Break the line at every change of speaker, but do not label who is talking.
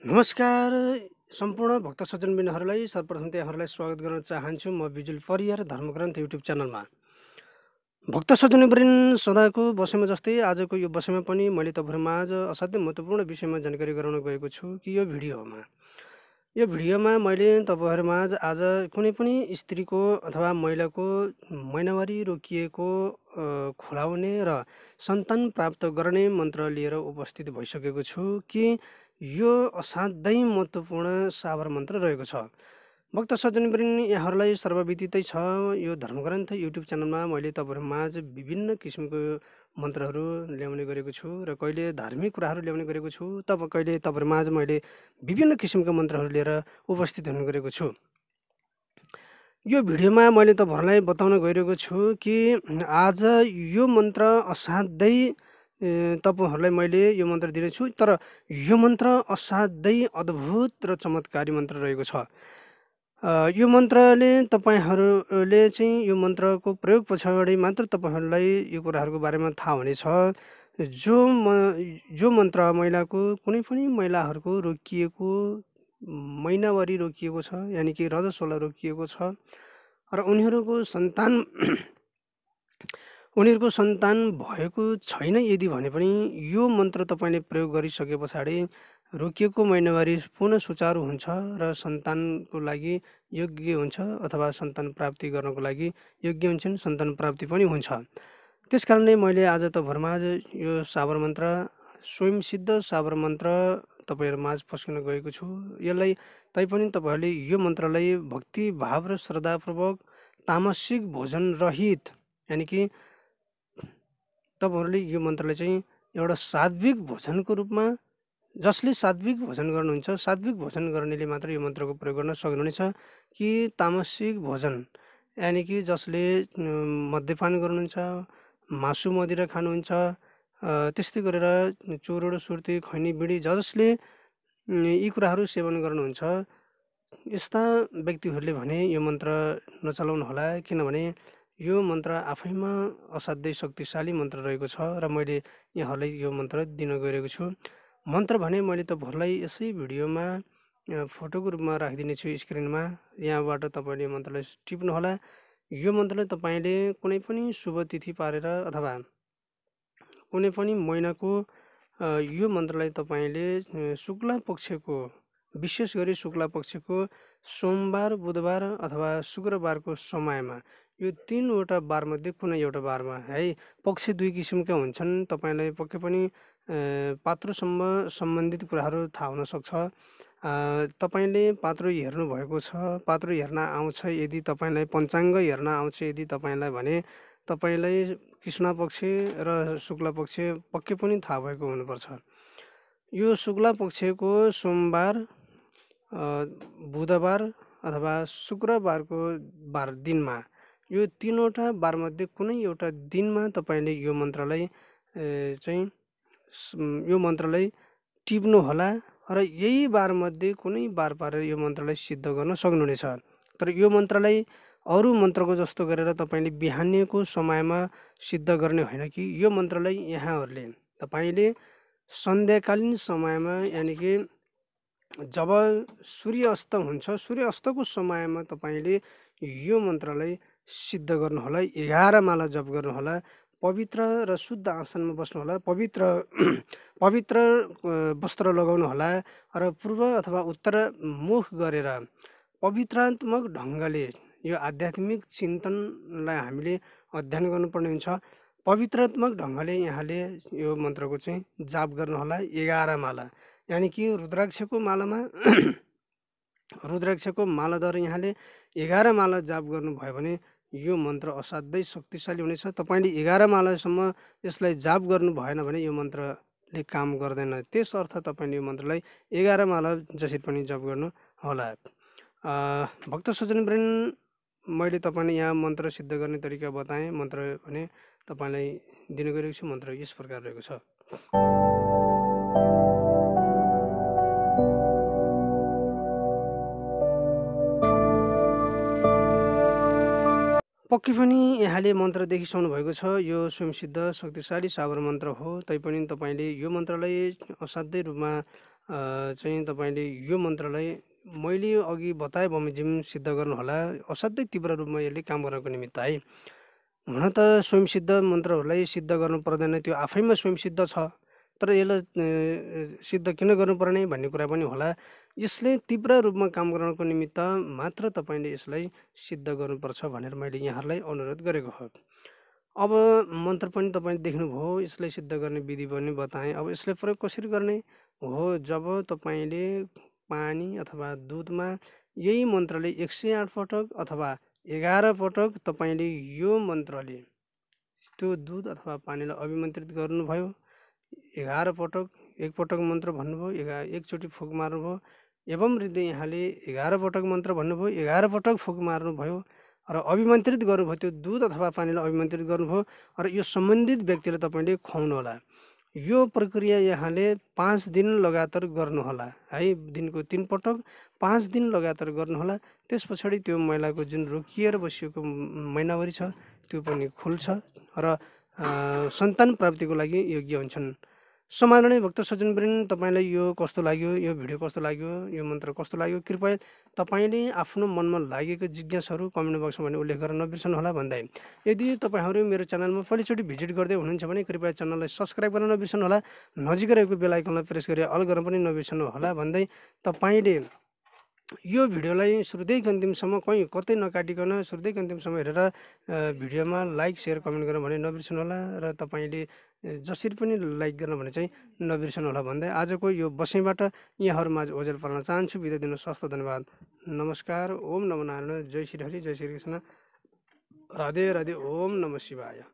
नमस्कार सम्पूर्ण भक्त सज्जनबिनहरूलाई सर्वप्रथम त्यहाँहरूलाई स्वागत गर्न चाहन्छु म बिजुल परियार धर्मग्रन्थ युट्युब च्यानलमा। भक्त सज्जनबिन सदाको बसेमा जस्तै आजको यो बसेमा पनि मैले तपाईँहरूमाझ असाध्यै महत्त्वपूर्ण विषयमा जानकारी गराउन गएको छु कि यो भिडियोमा मैले तपाईँहरूमाझ आज कुनै पनि स्त्रीको अथवा महिलाको महिनावारी रोकिएको खुलाउने र सन्तान प्राप्त गर्ने मन्त्र लिएर उपस्थित भइसकेको छु कि यो असाध्यै महत्त्वपूर्ण साबर मन्त्र रहेको छ। भक्त सज्जनवृन्द यहाँहरूलाई सर्वविदितै छ, यो धर्मग्रन्थ युट्युब च्यानलमा मैले तपाईँहरूमाझ विभिन्न किसिमको मन्त्रहरू ल्याउने गरेको छु र कहिले धार्मिक कुराहरू ल्याउने गरेको छु, कहिले तपाईँहरूमाझ मैले विभिन्न किसिमका मन्त्रहरू लिएर उपस्थित हुने गरेको छु। यो भिडियोमा मैले तपाईँहरूलाई बताउन गइरहेको छु कि आज यो मन्त्र असाध्यै तपाईँहरूलाई मैले यो मन्त्र दिनेछु, तर यो मन्त्र असाध्यै अद्भुत र चमत्कारी मन्त्र रहेको छ। यो मन्त्रले तपाईँहरूले चाहिँ यो मन्त्रको प्रयोग पछाडि मात्र तपाईँहरूलाई यो कुराहरूको बारेमा थाहा हुनेछ। जो मन्त्र महिलाको कुनै पनि महिलाहरूको रोकिएको महिनावारी रोकिएको छ, यानि कि रजस्वला रोकिएको छ र उनीहरूको सन्तान भएको छैन यदि भने पनि यो मन्त्र तपाईँले प्रयोग गरिसके पछाडि रोकिएको महिनावारी पुनः सुचारू हुन्छ र सन्तानको लागि योग्य हुन्छ अथवा सन्तान प्राप्ति गर्नको लागि योग्य हुन्छन्, सन्तान प्राप्ति पनि हुन्छ। त्यसकारणले मैले आज तपाईँहरूमाझ यो साबर मन्त्र, स्वयंसिद्ध साबर मन्त्र तपाईँहरूमाझ पस्किन गएको छु। यसलाई तैपनि तपाईँहरूले यो मन्त्रलाई भक्ति भाव र श्रद्धापूर्वक तामसिक भोजन रहित, यानि कि तपाईँहरूले यो मन्त्रलाई चाहिँ एउटा सात्विक भोजनको रूपमा, जसले सात्विक भोजन गर्नुहुन्छ, सात्विक भोजन गर्नेले मात्र यो मन्त्रको प्रयोग गर्न सक्नुहुनेछ। कि तामसिक भोजन यानि कि जसले मद्यपान गर्नुहुन्छ, मासु मदिरा खानुहुन्छ, त्यस्तै गरेर चुरोट सुर्ती खैनी बिडी जसले यी कुराहरू सेवन गर्नुहुन्छ, यस्ता व्यक्तिहरूले भने यो मन्त्र नचलाउनु होला, किनभने यो मन्त्र आफैमा असाध्यै शक्तिशाली मन्त्र रहेको छ र मैले यहाँहरूलाई यो मन्त्र दिन गइरहेको छु। मन्त्र भने मैले तपाईँहरूलाई यसै भिडियोमा फोटोको रूपमा राखिदिनेछु स्क्रिनमा, यहाँबाट तपाईँले मन्त्रलाई टिप्नुहोला। यो मन्त्रलाई तपाईँले कुनै पनि शुभ तिथि पारेर अथवा कुनै पनि महिनाको यो मन्त्रलाई तपाईँले शुक्ला पक्षको, विशेष गरी शुक्ला पक्षको सोमबार, बुधबार अथवा शुक्रबारको समयमा, यो 3वटा बारमध्ये कुनै एउटा बारमा है, पक्ष 2 किसिमका हुन्छन्। तपाईँलाई पक्कै पनि पात्रोसम्म सम्बन्धित कुराहरू थाहा हुनसक्छ। तपाईँले पात्रो हेर्नु भएको छ, पात्रो हेर्न आउँछ यदि तपाईँलाई, पञ्चाङ्ग हेर्न आउँछ यदि तपाईँलाई भने तपाईँलाई कृष्ण पक्ष र शुक्ला पक्ष पक्कै पनि थाहा भएको हुनुपर्छ। यो शुक्ला पक्षको सोमबार, बुधबार अथवा शुक्रबारको दिनमा, यो 3वटा बारमध्ये कुनै एउटा दिनमा तपाईँले यो मन्त्रलाई टिप्नुहोला र यही बारमध्ये कुनै बार पारेर यो मन्त्रलाई सिद्ध गर्न सक्नुहुनेछ। तर यो मन्त्रलाई अरू मन्त्रको जस्तो गरेर तपाईँले बिहानीको समयमा सिद्ध गर्ने होइन कि यो मन्त्रलाई यहाँहरूले तपाईँले सन्ध्याकालीन समयमा, यानि कि जब सूर्य अस्त हुन्छ, सूर्य अस्तको समयमा तपाईँले यो मन्त्रलाई सिद्ध गर्नुहोला। 11 माला जप गर्नुहोला, पवित्र र शुद्ध आसनमा बस्नुहोला, पवित्र वस्त्र लगाउनुहोला र पूर्व अथवा उत्तर मुख गरेर पवित्रात्मक ढङ्गले यो आध्यात्मिक चिन्तनलाई हामीले अध्ययन गर्नुपर्ने हुन्छ। पवित्रात्मक ढङ्गले यहाँले यो मन्त्रको चाहिँ जाप गर्नुहोला 11 माला, यानि कि रुद्राक्षको मालाद्वारा यहाँले 11 माला जाप गर्नुभयो भने यो मन्त्र असाध्यै शक्तिशाली हुनेछ। तपाईँले 11 मालासम्म यसलाई जाप गर्नु भएन भने यो मन्त्रले काम गर्दैन। त्यस अर्थ तपाईँले यो मन्त्रलाई 11 माला जसरी पनि जप गर्नु होला। भक्त सज्जनवृन्द, मैले तपाईँले यहाँ मन्त्र सिद्ध गर्ने तरिका बताएँ। मन्त्र भने तपाईँलाई दिने गरेको छु। मन्त्र यस प्रकार रहेको छ। पक्कै पनि यहाँले मन्त्र देखिसक्नु भएको छ। यो स्वयंसिद्ध शक्तिशाली साबर मन्त्र हो। तैपनि तपाईँले यो मन्त्रलाई असाध्यै रूपमा चाहिँ तपाईँले यो मन्त्रलाई मैले अघि बताए बमोजिम सिद्ध गर्नुहोला। असाध्यै तीव्र रूपमा यसले काम गर्नको निमित्त है। हुन त स्वयंसिद्ध मन्त्रहरूलाई सिद्ध गर्नु पर्दैन, त्यो आफैमा स्वयंसिद्ध छ। तर यसलाई सिद्ध किन गर्नुपर्ने भन्ने कुरा पनि होला। यसले तीव्र रूपमा काम गर्नको निमित्त मात्र तपाईँले यसलाई सिद्ध गर्नुपर्छ भनेर मैले यहाँहरूलाई अनुरोध गरेको हो। अब मन्त्र पनि तपाईँले देख्नुभयो, यसलाई सिद्ध गर्ने विधि पनि बताएँ। अब यसलाई प्रयोग कसरी गर्ने हो, जब तपाईँले पानी अथवा दुधमा यही मन्त्रले 108 पटक अथवा 11 पटक तपाईँले यो मन्त्रले त्यो दुध अथवा पानीलाई अभिमन्त्रित गर्नुभयो। 11 पटक, एक पटक मन्त्र भन्नुभयो, एकचोटि फुक मार्नुभयो, एवं हृदय यहाँले 11 पटक मन्त्र भन्नुभयो, 11 पटक फुक मार्नुभयो र अभिमन्त्रित गर्नुभयो। त्यो दुध अथवा पानीलाई अभिमन्त्रित गर्नुभयो र यो सम्बन्धित व्यक्तिलाई तपाईँले खुवाउनु होला। यो प्रक्रिया यहाँले 5 दिन लगातार गर्नुहोला है। दिनको 3 पटक 5 दिन लगातार गर्नुहोला। त्यस पछाडि त्यो महिलाको जुन रोकिएर बसिएको महिनावारी छ त्यो पनि खुल्छ र सन्तान प्राप्तिको लागि योग्य हुन्छन्। समादरणीय भक्त सज्जनवृन्द, तपाईँलाई यो कस्तो लाग्यो, यो भिडियो कस्तो लाग्यो, यो मन्त्र कस्तो लाग्यो, कृपया तपाईँले आफ्नो मनमा लागेको जिज्ञासाहरू कमेन्ट बक्समा भने उल्लेख गर्न नबिर्सनुहोला भन्दै, यदि तपाईँहरू मेरो च्यानलमा पहिलोचोटि भिजिट गर्दै हुनुहुन्छ भने कृपया च्यानललाई सब्सक्राइब गर्न नबिर्सनुहोला। नजिकै रहेको बेल आइकनलाई प्रेस गरी अल गर्न पनि नबिर्सनुहोला भन्दै, तपाईँले यो भिडियोलाई सुरुदेखि अन्तिमसम्म कतै नकाटिकन सुरुदेखि अन्तिमसम्म हेरेर भिडियोमा लाइक सेयर कमेन्ट गर्न भने नबिर्सनुहोला र तपाईँले जसरी पनि लाइक गर्न भने चाहिँ नबिर्सनुहोला भन्दै आजको यो बसाइबाट यहाँहरूमाझ ओझेल पार्न चाहन्छु। बिदा दिनुहोस्, हस्त, धन्यवाद, नमस्कार। ओम नमो नारायण, जय श्री हरि, जय श्री कृष्ण, राधे राधे, ओम नमः शिवाय।